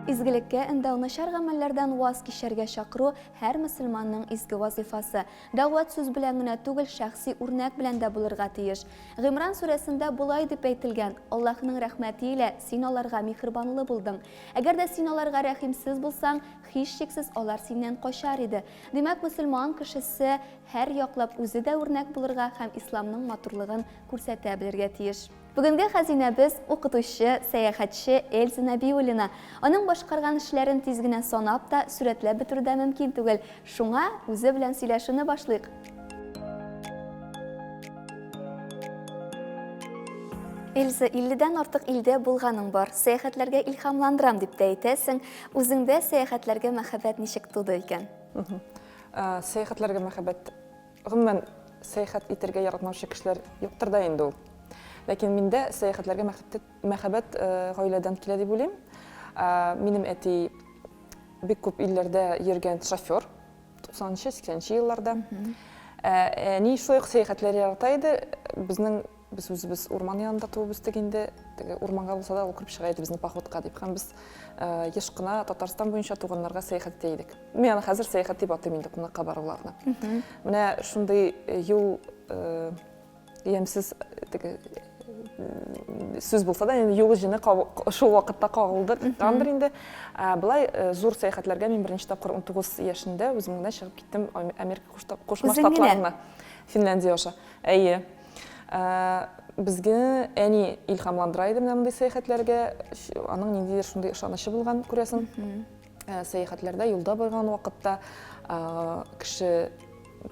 Изгелеккә өндәү, начар гамәлләрдән ваз кичәргә чакыру һәр мөселманның изге вазыйфасы. Дәгъват сүз белән генә түгел, шәхси үрнәк белән дә булырга тиеш. Гыймран сүрәсендә болай дип әйтелгән, Аллаһның рәхмәте илә син аларга миһербанлы булдың. Әгәр дә син аларга рәхимсез булсаң, һичшиксез алар синнән качар иде. Димәк, мөселман кешесе һәр яклап үзе дә үрнәк булырга һәм исламның матурлыгын күрсәтә белергә тиеш. Бүгенге хәзинәбез, укытучы, сәяхәтче Эльза Нәбиуллина. Аның башкарган эшләрен тиз генә санап та, сурәтләп бетерү дә мөмкин түгел. Шуңа үзе белән сөйләшүне башлыйк. Эльза, 50-дән артык илдә булганың бар. Сәяхәтләргә илһамландырам дип тә әйтәсең. Үзеңдә сәяхәтләргә мәхәббәт ничек туды икән? Сәяхәтләргә мәхәббәт Гомумән, сәяхәт итәргә яратмаучы кешеләр юктыр да инде ул. Ләкин миндә сәяхәтләргә мәхәббәт гаиләдән килә дип уйлыйм. Минем әти бик күп илләрдә йөргән шофер, 90-нчы, 80-нче елларда. Әни шулай ук сәяхәтләр ярата иде. Безнең без үзебез урман янында туып үстек инде. Теге урманга булса да ул кереп чыга иде безне походка дип. Һәм без еш кына Татарстан буенча туганнарга сәяхәт итә идек. Мин аны хәзер сәяхәт дип атыйм инде кунакка баруларны. Менә шундый юл ямьсез теге сүз булса да, инде юл җене шул вакытта кагылды, кагандыр инде. Былай зур сәяхәтләргә мин беренче тапкыр 19 яшендә үзем генә чыгып киттем Америка Кушма Штатларына, Финляндия аша. Әйе. Безгә әни илһамландыра иде менә мондый сәяхәтләргә. Аның ниндидер шундый ышанычы булган, күрәсең. Сәяхәтләрдә, юлда барган вакытта кеше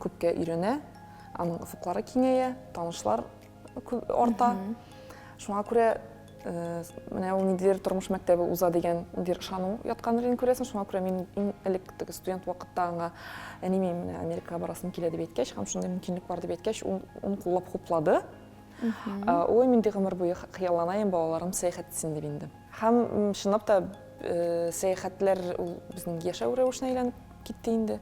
күпкә өйрәнә, аның офыклары киңәя, танышлар арта. Шуңа күрә менә ул ниндидер тормыш мәктәбе уза дигән ниндидер ышану яткандыр инде, күрәсең. Шуңа күрә мин иң элек теге студент вакытта аңа, әни, мин менә Америкага барасым килә дип әйткәч һәм шундый мөмкинлек бар дип әйткәч, ул уң куллап хуплады. Ой, мин ди гомер буе хыялланаем, балаларым сәяхәт итсен дип инде. Һәм чынлап та сәяхәтләр ул безнең яшәү рәвешенә әйләнеп китте инде.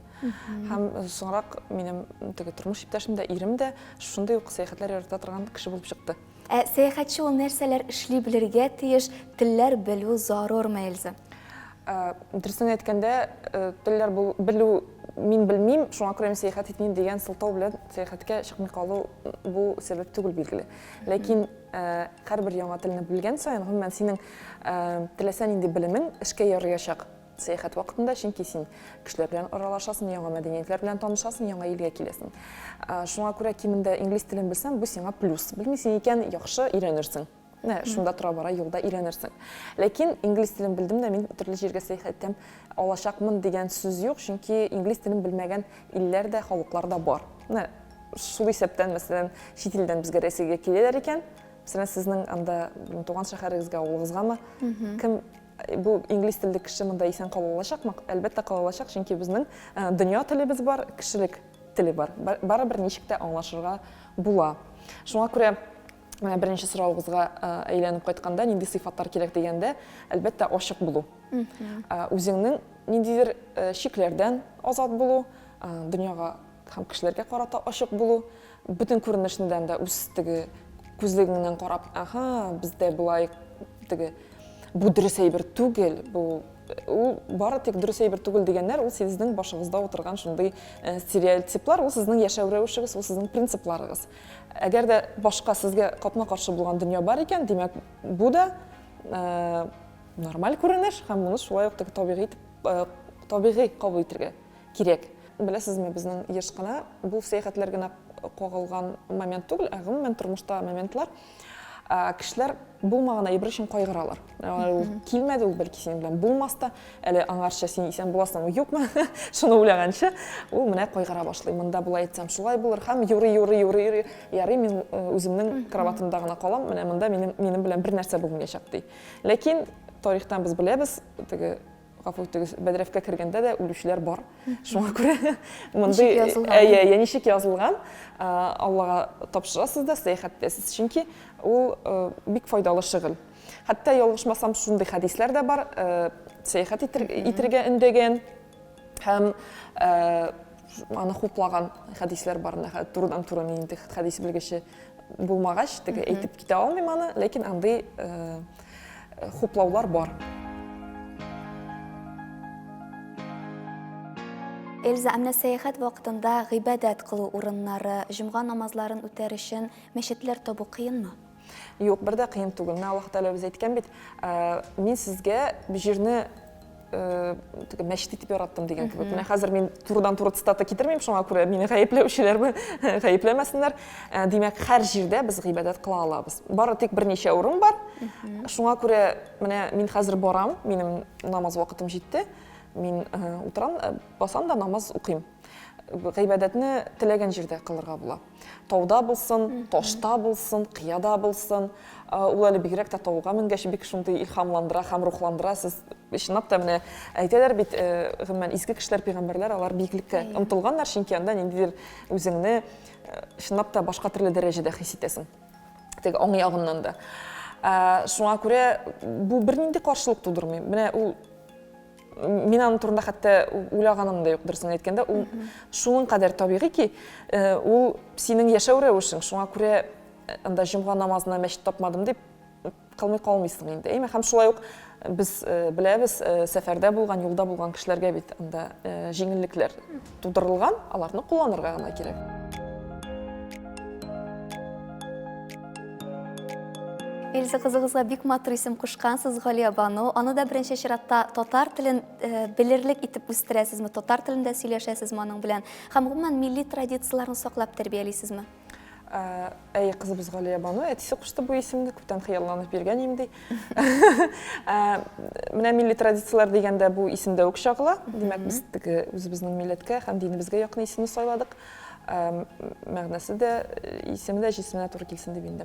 Һәм соңрак минем теге тормыш иптәшем дә, ирем дә шундый ук сәяхәтләр ярата торган кеше булып чыкты. Ә сәяхәтче ул нәрсәләр эшли белергә тиеш, телләр белү зарурмы, Эльза? Дөресен әйткәндә, телләр белү мин белмим, шуңа күрә мин сәяхәт итмим дигән сылтау белән сәяхәткә чыкмый калу бу сәбәп түгел, билгеле. Ләкин һәрбер яңа телне белгән саен, гомумән, синең теләсә нинди белемең эшкә ярыячак сәяхәт вакытында, чөнки син кешеләр белән аралашасың, яңа мәдәниятләр белән танышасың, яңа илгә киләсең. Шуңа күрә кимендә инглиз телен белсәң, бу сиңа плюс. Белмисең икән, яхшы өйрәнерсең. Менә шунда тора-бара юлда өйрәнерсең. Ләкин инглиз телен белдем дә, мин төрле җиргә сәяхәт итәм алачакмын дигән сүз юк, чөнки инглиз телен белмәгән илләр дә, халыклар да бар. Менә шул исәптән, мәсәлән, чит илдән безгә Рәсәйгә киләләр икән, мәсәлән, сезнең анда туган шәһәрегезгә, авылыгызгамы, кем бу инглиз телле кеше монда исән кала алачакмы? Әлбәттә, кала алачак, чөнки безнең дөнья телебез бар, кешелек теле бар. Барыбер ничек тә аңлашырга була. Шуңа күрә менә беренче соравыгызга әйләнеп кайтканда, нинди сыйфатлар кирәк дигәндә, әлбәттә, ачык булу. Үзеңнең ниндидер шикләрдән азат булу, дөньяга һәм кешеләргә карата ачык булу, бөтен күренешнедән дә үз теге күзлегеңнән карап, аһа, бездә болай теге бу дөрес әйбер түгел, бу ул бары тик дөрес әйбер түгел дигәннәр, ул сезнең башыгызда утырган шундый стереотиплар, ул сезнең яшәү рәвешегез, ул сезнең принципларыгыз. Әгәр дә башка сезгә капма-каршы булган дөнья бар икән, димәк, бу да нормаль күренеш һәм моны шулай ук теге табигый итеп, табигый кабул итәргә кирәк. Беләсезме, безнең еш кына бу сәяхәтләр генә кагылган момент түгел, ә гомумән тормышта моментлар. Кешеләр булмаган әйбер өчен кайгыралар. Ул килмәде, ул бәлки синең белән булмас та, әле аңарча син исән буласыңмы, юкмы? Шуны уйлаганчы, ул менә кайгыра башлый. Монда болай әйтсәм, шулай булыр һәм юрый, юрый, юрый, юрый. Ярый, мин үземнең кроватымда гына калам, менә монда минем, минем белән бер нәрсә булмаячак, ди. Ләкин тарихтан без беләбез, теге Гафу итегез, бәдрәфкә кергәндә дә үлүчеләр бар. Шуңа күрә мондый әйе, әйе, ничек язылган, Аллага тапшырасыз да сәяхәт итәсез. Чөнки ул бик файдалы шөгыль. Хәтта ялгышмасам, шундый хәдисләр дә бар, сәяхәт итергә өндәгән һәм аны хуплаган хәдисләр бар. Менә турыдан-туры мин инде хәдис белгече булмагач, теге әйтеп китә алмыйм аны, ләкин андый хуплаулар бар. Эльза, ә менә сәяхәт вакытында гыйбадәт кылу урыннары, җомга намазларын үтәр өчен мәчетләр табу кыенмы? Юк, бер дә кыен түгел. Менә Аллаһ Тәгалә үзе әйткән бит, мин сезгә җирне теге мәчет итеп яраттым дигән кебек. Менә хәзер мин турыдан-туры цитата китермим, шуңа күрә мине гаепләүчеләр гаепләмәсеннәр. Димәк, һәр җирдә без гыйбадәт кыла алабыз. Бары тик берничә урын бар. Шуңа күрә менә мин хәзер барам, минем намаз вакытым җитте. Мин утырам, басам да намаз укыйм. Гыйбадәтне теләгән җирдә кылырга була. Тауда булсын, ташта булсын, кыяда булсын. Ул әле бигрәк тә тауга менгәч бик шундый илһамландыра һәм рухландыра. Сез чынлап та менә әйтәләр бит, гомумән, изге кешеләр, пәйгамбәрләр, алар биеклеккә омтылганнар, чөнки анда ниндидер үзеңне чынлап та башка төрле дәрәҗәдә хис итәсең. Теге аң ягыннан да. Шуңа күрә бу бернинди каршылык тудырмый. Менә ул мин аның турында хәтта уйлаганым да юк, дөресен әйткәндә, ул шуның кадәр табигый ки, ул синең яшәү рәвешең, шуңа күрә анда җомга намазына мәчет тапмадым дип кылмый калмыйсың инде. Әйме, һәм шулай ук без беләбез, сәфәрдә булган, юлда булган кешеләргә бит анда җиңеллекләр тудырылган, аларны кулланырга гына кирәк. Эльза кызыгызга бик матур исем кушкансыз, Галия Бану. Аны да беренче чиратта татар телен э, белерлек итеп үстерәсезме, татар телендә сөйләшәсезме аның белән? Һәм гомумән милли традицияләрне саклап тәрбиялисезме? Э, әй, кызыбыз Галия Бану, әтисе кушты бу исемне, күптән хыялланып йөргән идем ди. Э, менә милли традицияләр дигәндә бу исемдә үк чагыла. Димәк, без теге үзебезнең милләткә һәм динебезгә якын исемне сайладык. Мәгънәсе дә, исеме дә җисеменә туры килсен дип инде.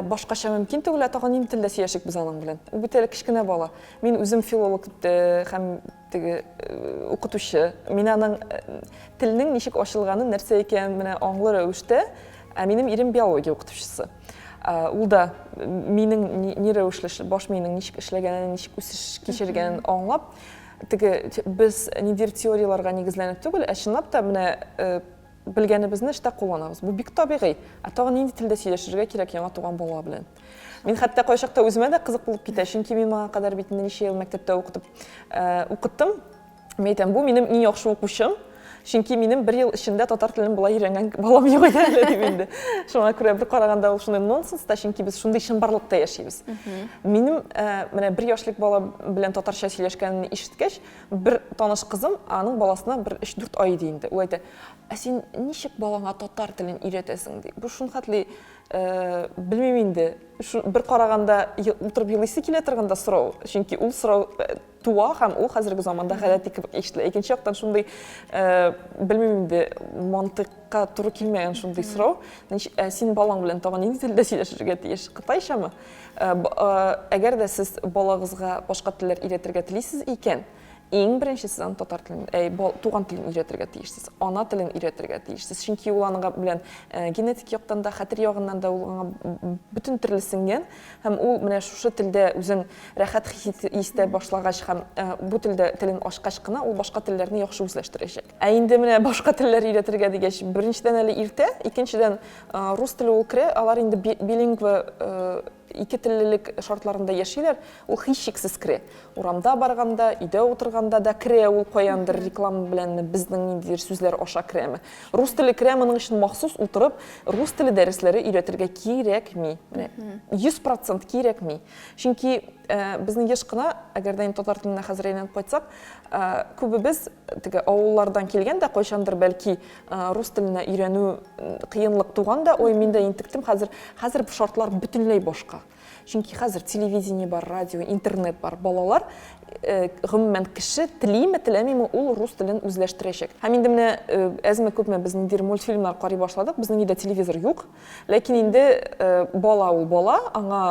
Башкача мөмкин түгел, ә тагын нинди телдә сөйләшик без аның белән? Ул бит әле кечкенә бала. Мин үзем филолог һәм теге укытучы. Мин аның телнең ничек ачылганын, нәрсә икәнен менә аңлы рәвештә, ә минем ирем биология укытучысы. Ул да минең ни рәвешле баш миенең ничек эшләгәнен, ничек үсеш кичергәнен аңлап, Теге без ниндидер теорияләргә нигезләнеп түгел, ә чынлап та менә э, белгәнебезне эштә кулланабыз. Бу бик табигый. Ә тагын нинди телдә сөйләшергә кирәк яңа туган бала белән? Мин хәтта кайчакта үземә дә кызык булып китә, чөнки мин моңа кадәр бит инде ничә ел мәктәптә укытып э, укыттым. Мин әйтәм, бу минем иң яхшы укучым. Чөнки минем бер ел эчендә татар телен болай өйрәнгән балам юк иде әле дип инде. Шуңа күрә бер караганда ул шундый нонсенс та, чөнки без шундый чынбарлыкта яшибез. Минем э, менә бер яшьлек бала белән татарча сөйләшкәнен ишеткәч, бер таныш кызым, аның баласына бер 3-4 ай иде инде. Ул әйтә, "Ә син ничек балаңа татар телен өйрәтәсең?" ди. Бу шунхәтле э, белмим инде. Бер караганда утырып елыйсы килә торган да сорау. Чөнки ул сорау э, туа һәм ул хәзерге заманда гадәти кебек ишетелә. Икенче яктан шундый, э, белмим инде, мантыйкка туры килмәгән шундый сорау. Ә син балаң белән тагын нинди телдә сөйләшергә тиеш? Кытайчамы? Э, э, әгәр дә сез балагызга башка телләр өйрәтергә телисез икән, иң беренче сез аны татар телен, әй, туган телен өйрәтергә тиешсез, ана телен өйрәтергә тиешсез. Чөнки ул аның белән генетик яктан да, хәтер ягыннан да ул аңа бөтен төрле сеңгән. Һәм ул менә шушы телдә үзен рәхәт хис итә башлагач һәм бу телдә телен ачкач кына ул башка телләрне яхшы үзләштерәчәк. Ә инде менә башка телләр өйрәтергә дигәч, беренчедән әле иртә, икенчедән рус теле ул керә, алар инде билингва ике теллелек шартларында яшиләр, ул һичшиксез керә. Урамда барганда, өйдә утырганда да керә ул каяндыр реклама беләнме, безнең ниндидер сүзләр аша керәме. Рус теле керә, моның өчен махсус утырып, рус теле дәресләре өйрәтергә кирәкми. Менә 100% кирәкми. Чөнки э, безнең еш кына, әгәр дә инде татар теленә хәзер әйләнеп кайтсак, э, күбебез теге авыллардан килгән дә, кайчандыр бәлки э, рус теленә өйрәнү кыенлык туган да, ой, мин дә интектем, хәзер хәзер шартлар бөтенләй башка. Чөнки хәзер телевидение бар, радио, интернет бар. Балалар, э, гомумән, кеше телиме, теләмиме, ул рус телен үзләштерәчәк. Һәм инде менә э, әзме-күпме без ниндидер мультфильмнар карый башладык. Безнең өйдә телевизор юк. Ләкин инде э, бала ул бала, аңа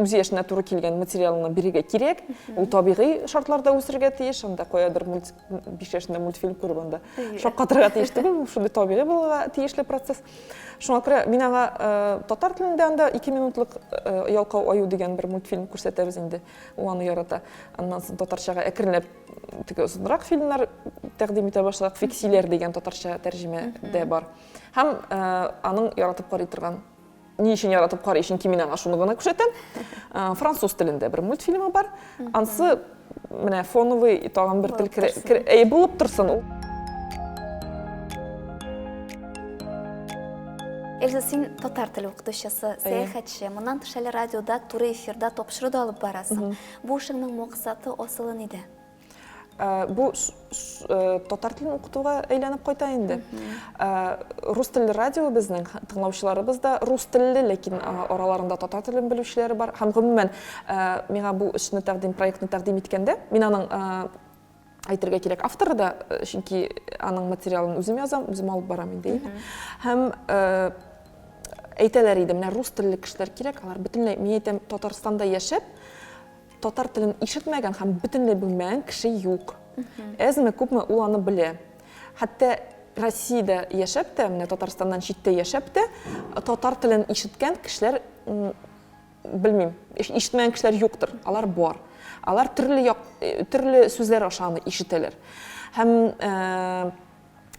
үз яшенә туры килгән материалны бирергә кирәк. Ул табигый шартларда үсергә тиеш. Анда каядыр мультик 5 яшендә мультфильм күреп анда шаккатырга тиеш түгел. Шундый табигый булырга тиешле процесс. Шуңа күрә мин аңа э, татар телендә анда 2 минутлык э, Ялкау аю дигән бер мультфильм күрсәтәбез инде. Ул аны ярата. Аннан соң татарчага әкренләп теге озынрак фильмнар тәкъдим итә башладык. Фиксиләр дигән татарча тәрҗемә дә бар. Һәм э, аның яратып карый торган ни өчен яратып карый? Чөнки мин аңа шуны гына күрсәтәм. Француз телендә бер мультфильмы бар. Ансы менә фоновый тагын бер тел керә, булып торсын ул. Эльза, син татар теле укытучысы, сәяхәтче. Моннан тыш әле радиода туры эфирда тапшыру да алып барасың. Бу эшеңнең максаты, асылы нидә? Э, бу э, татар телен укытуга әйләнеп кайта инде. Э, рус телле радио безнең тыңлаучыларыбыз да рус телле, ләкин араларында татар телен белүчеләре бар. Һәм гомумән, миңа бу эшне тәкъдим, проектны тәкъдим иткәндә, мин аның әйтергә кирәк авторы да, чөнки аның материалын үзем язам, үзем алып барам инде. Һәм әйтәләр иде, менә рус телле кешеләр кирәк, алар бөтенләй, мин әйтәм, Татарстанда яшәп, Татар телен ишетмәгән һәм бөтенләй белмәгән кеше юк. Әзме, күпме ул аны белә. Хәтта Россиядә яшәп тә, менә Татарстаннан читтә яшәп тә, татар телен ишеткән кешеләр, белмим, ишетмәгән кешеләр юктыр. Алар бар. Алар төрле як, төрле сүзләр аша аны ишетәләр. Һәм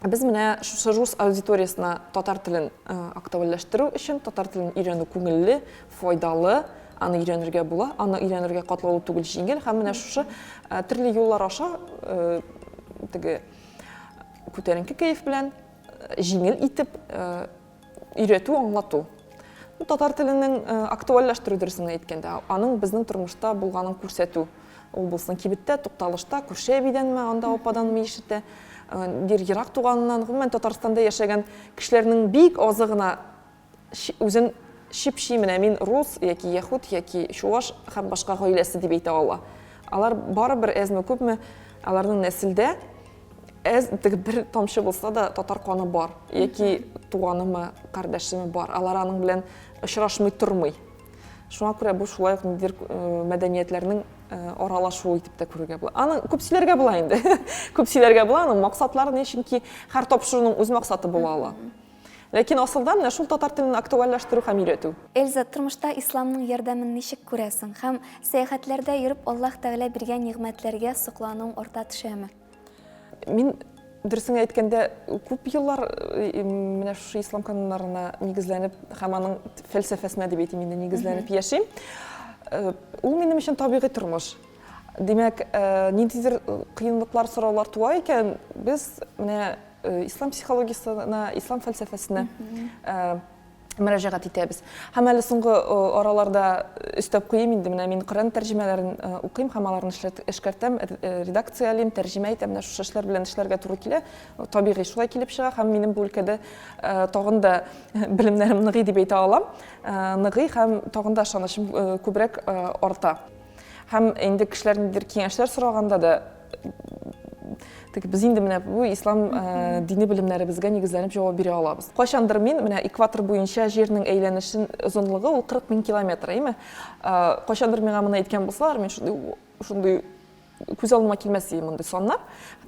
Без менә шушы рус аудиториясенә татар телен актуальләштерү өчен, татар телен өйрәнү күңелле, файдалы, аны өйрәнергә була, аны өйрәнергә катлаулы түгел, җиңел һәм менә шушы төрле юллар аша теге күтәренке кәеф белән җиңел итеп өйрәтү, аңлату. Татар теленең актуальләштерү дөресен әйткәндә, аның безнең тормышта булганын күрсәтү. Ул булсын кибеттә, тукталышта, күрше әбидәнме, анда ападанмы ишетә, дир ерак туганыннан, гомумән Татарстанда яшәгән кешеләрнең бик азы гына үзен чеп-чи менә мин рус яки яһүд яки чуваш һәм башка гаиләсе дип әйтә ала. Алар барыбер әзме-күпме аларның нәселдә әз теге бер тамчы булса да татар каны бар яки туганымы, кардәшеме бар. Алар аның белән очрашмый тормый. Шуңа күрә бу шулай ук ниндидер мәдәниятләрнең аралашуы итеп тә күрергә була. Аны күп сөйләргә була инде. Күп сөйләргә була, аның максатлары ни, чөнки һәр тапшыруның үз максаты була ала. Ләкин асылда менә шул татар телен актуальләштерү һәм өйрәтү. Эльза, тормышта исламның ярдәмен ничек күрәсең һәм сәяхәтләрдә йөреп Аллаһ Тәгалә биргән нигъмәтләргә соклануың арта төшәме? Мин, дөресен әйткәндә, күп еллар э, менә шушы ислам кануннарына нигезләнеп һәм аның фәлсәфәсенә дип әйтим инде нигезләнеп яшим. Э, ул минем өчен табигый тормыш. Димәк, э, ниндидер кыенлыклар, сораулар туа икән, без менә ислам психологиясенә, ислам фәлсәфәсенә мөрәҗәгать итәбез. Һәм әле соңгы араларда өстәп куйыйм инде, менә мин Коръән тәрҗемәләрен укыйм һәм аларны эшкәртәм, редакциялим, тәрҗемә итәм, менә шушы эшләр белән эшләргә туры килә. Табигый шулай килеп чыга һәм минем бу өлкәдә тагын да белемнәрем ныгый дип әйтә алам. Ныгый һәм тагын да ышанычым күбрәк арта. Һәм инде кешеләр ниндидер киңәшләр сораганда да Теге без инде менә бу ислам э, дини белемнәребезгә нигезләнеп җавап бирә алабыз. Кайчандыр мин менә экватор буенча җирнең әйләнешен озынлыгы ул 40 мең километр, әйме? Э, кайчандыр миңа моны әйткән булсалар, мин шундый шундый күз алдыма килмәс иде мондый саннар.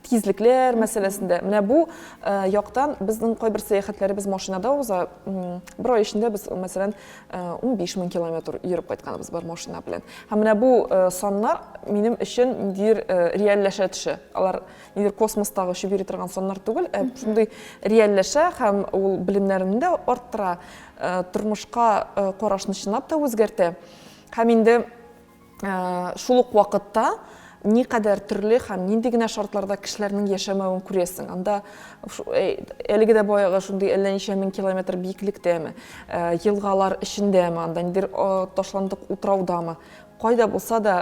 Тизлекләр мәсьәләсендә. Менә бу э, яктан безнең кайбер сәяхәтләребез машинада уза. Бер ай эчендә без, мәсәлән, 15 мең километр йөреп кайтканыбыз бар машина белән. Һәм менә бу саннар минем өчен ниндидер реальләшә төшә. Алар ниндидер космостагы очып йөри торган саннар түгел, ә шундый реальләшә һәм ул белемнәрне дә арттыра, тормышка карашны чынлап та үзгәртә. Һәм инде Шул ук вакытта никадәр төрле һәм нинди генә шартларда кешеләрнең яшәмәвен күрәсең. Анда әлеге дә баягы шундый әллә ничә мең километр биеклектәме, елгалар эчендәме, анда ниндидер ташландык утраудамы, кайда булса да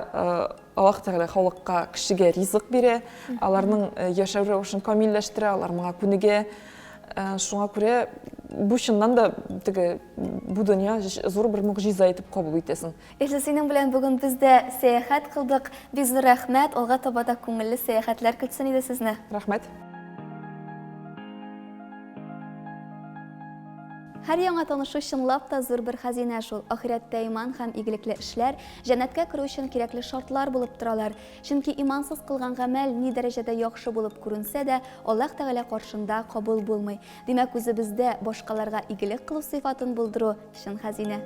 Аллаһ Тәгалә халыкка, кешегә ризык бирә, аларның яшәү рәвешен камилләштерә, алар моңа күнегә. Шуңа күрә бу чыннан да теге бу дөнья зур бер могҗиза итеп кабул итәсең. Эльза, синең белән бүген без дә сәяхәт кылдык. Бик зур рәхмәт. Алга таба да күңелле сәяхәтләр көтсен иде сезне. Рәхмәт. Һәр яңа танышу чынлап та зур бер хәзинә шул. Ахирәттә иман һәм игелекле эшләр җәннәткә керү өчен кирәкле шартлар булып торалар. Чөнки имансыз кылган гамәл ни дәрәҗәдә яхшы булып күренсә дә, Аллаһ Тәгалә каршында кабул булмый. Димәк, үзебездә башкаларга игелек кылу сыйфатын булдыру, чын хәзинә.